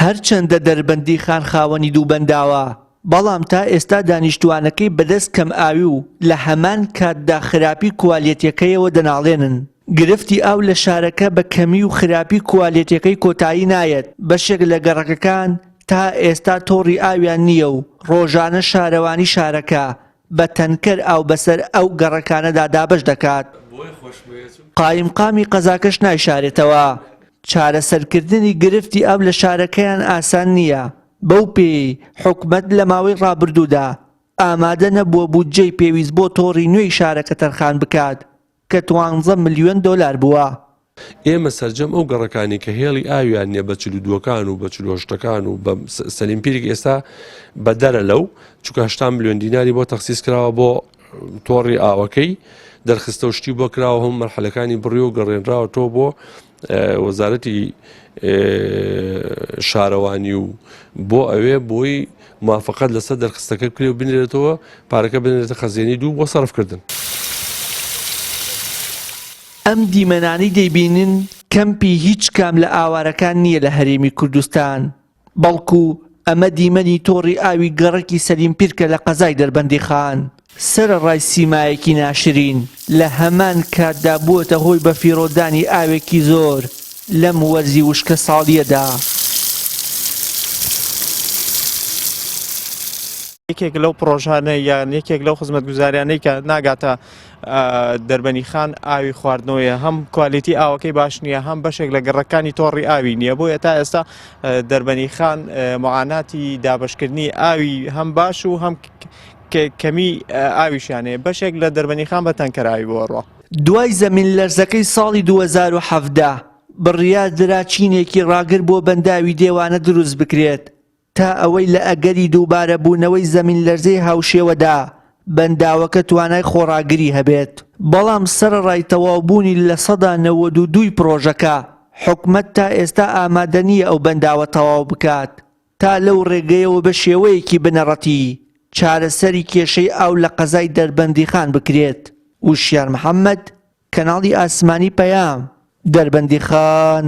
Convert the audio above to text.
هەرچەندە دەربەندیخان خاوەنی دوو بەنداوە، بەڵام تا ئێستا دانیشتووانەکەی بەدەست کەمئاوی و لە هەمان کاتدا خراپی کوالێتیەکەیەوە دەناڵێنن. گرفتی ئاو لە شارەکە بە کەمی و خراپی کوالێتیەکەی کۆتایی نایەت، بەشێک لە گەڕەکەکان تا ئێستا تۆڕی ئاویان نییە و ڕۆژانە شارەوانی شارەکە بە تەنکەر ئاو بەسەر ئەو گەڕەکانەدا دابەش دەکات. قایمقامی قەزاکەش نایشارێتەوە، چارەسەرکردنی گرفتی ئاو لە شارەکەیان ئاسان نییە، بەو پێیەی حکومەت لە ماوەی ڕابردوودا ئامادە نەبووە بودجەی پێویست بۆ تۆڕی نوێی شارەکە تەرخان بکات کە دوانزە ملیۆن دۆلار بووە. ئێمە سەرجەم ئەو گەڕەکانی کە هێڵی ئاویان نیە بە چلودووەکان و بە چلوهەشتەکان و بە سەلیم پیرک ئێستا بە دەرە لەو چونکە هەشتا ملیۆن دیناری بۆ تەخسیس کراوە بۆ تۆڕی ئاوەکەی دەرخستە و شتی بۆ کراوە هەم مەرحەلەکانی بڕی و گەڕێنراوە تۆ بۆ وەزارەتی شارەوانی و بۆ ئەوێ بۆی موافقەت لەسەر دەرخستەکە بکرێ و بنرێتەوە پارەکە بنرێتە خەزێنەی دوو بۆ سەرفکردن. ئەم دیمەنانەی دەیبینن کەمپی هیچ کام لە ئاوارەکان نییە لە هەرێمی کوردستان، بەڵکو ئەمە دیمەنی تۆڕی ئاوی گەڕەکی سەلیم پیرکە لە قەزای دەربەندیخان. سەرەڕای سیمایەکی ناشرین، لە هەمان کاتدا بووەتە هۆی بەفیڕۆدانی ئاوێکی زۆر لەم وەرزی وشکەساڵییەدا. یەکێک لەو پڕۆژانەی یان یەکێک لەو خزمەتگوزاریانەی کە ناگاتە دەربەنیخان ئاوی خواردنەوەیە هەم کوالیتی ئاوەکەی باش نییە هەم بەشێک لە گەڕەکانی تۆڕی ئاوی نییە بۆیە تا ئێستا دەربەنیخان معاناتی دابشکردنی ئاوی هەم باش و هەم کەمی ئاویشیان هەیە بەشێک لە دەربەنیخان بە تەنکەر ئاوی بۆ ڕۆ. دوای زەمین لەرزەکەی ساڵی 2017 بڕیار درا چینێکی ڕاگر بۆ بەنداوی دێوانە دروست بکرێت تا ئەوەی لە ئەگەری دووبارەبوونەوەی زەمینلەرزەی هاوشێوەدا بەنداوەکە توانای خۆڕاگری هەبێت، بەڵام سەرەڕای تەواوبوونی 92% ی پڕۆژەکە، حکومەت تا ئێستا ئامادە نییە ئەو بەنداوە تەواو بکات تا لەو ڕێگەیەوە بە شێوەیەکی بنەڕەتی چارەسەری کێشەی ئاو لە قەزای دەربەندیخان بکرێت. وشیار محەمەد، کەناڵی ئاسمانی پەیام، دەربەندیخان.